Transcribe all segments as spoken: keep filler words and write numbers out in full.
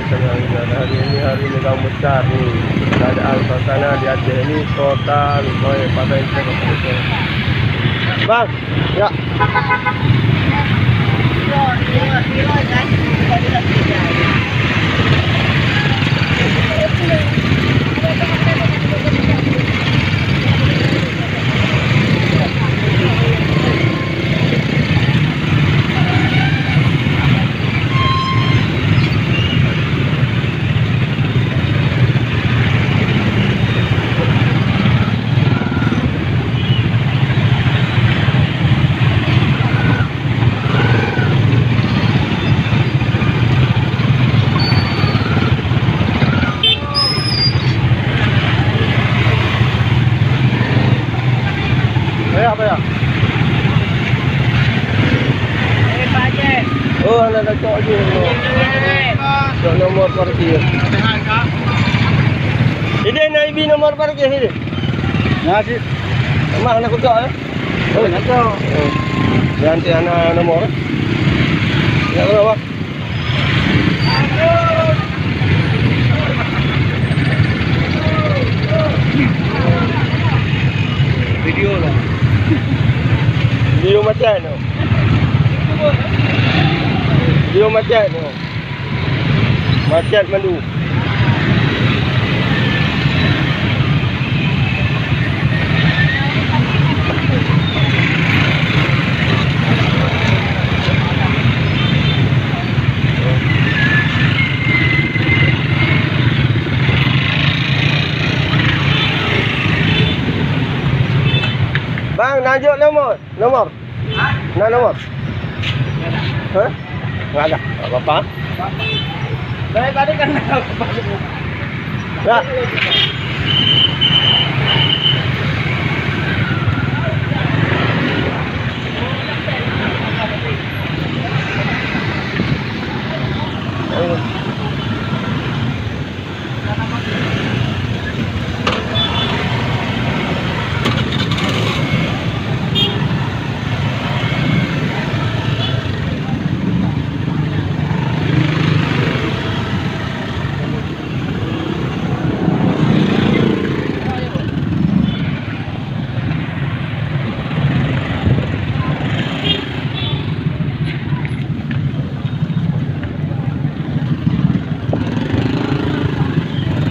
Hari ini hari leugang besar ni. Keadaan suasana di Aceh ni total, Bang, ya. Payah, payah. Oh, anak dah cok je. Cok nomor parkir. Ini nak ibi nomor parkir sini. Nah, si. Mah nak kucok, eh? Oh, nak cok. Oh. Nanti anak nomor. Ya, berapa? Video lah. Video macam mana? Video macam mana? Macet mandu. Bang, najok nomor, nomor. Na nomor? Hah? Enggak ada. Enggak apa-apa. Dari tadi kan. Ya.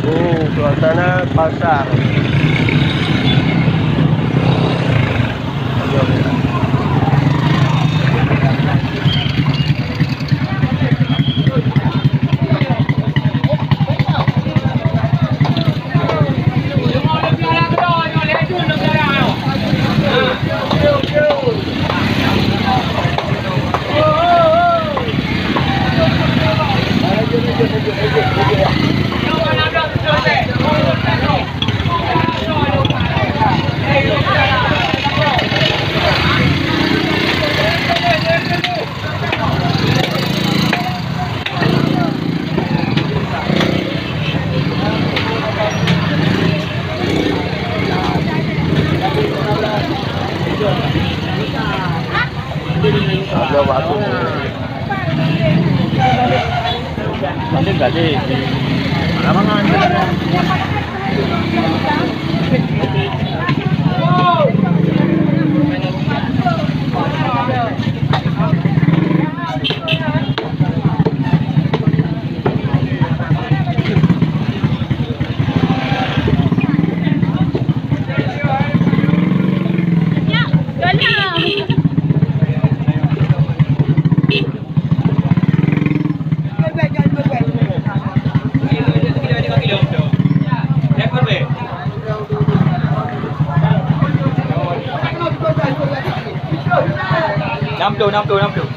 Oh, suasana pasar. Enam puluh, enam puluh, enam puluh.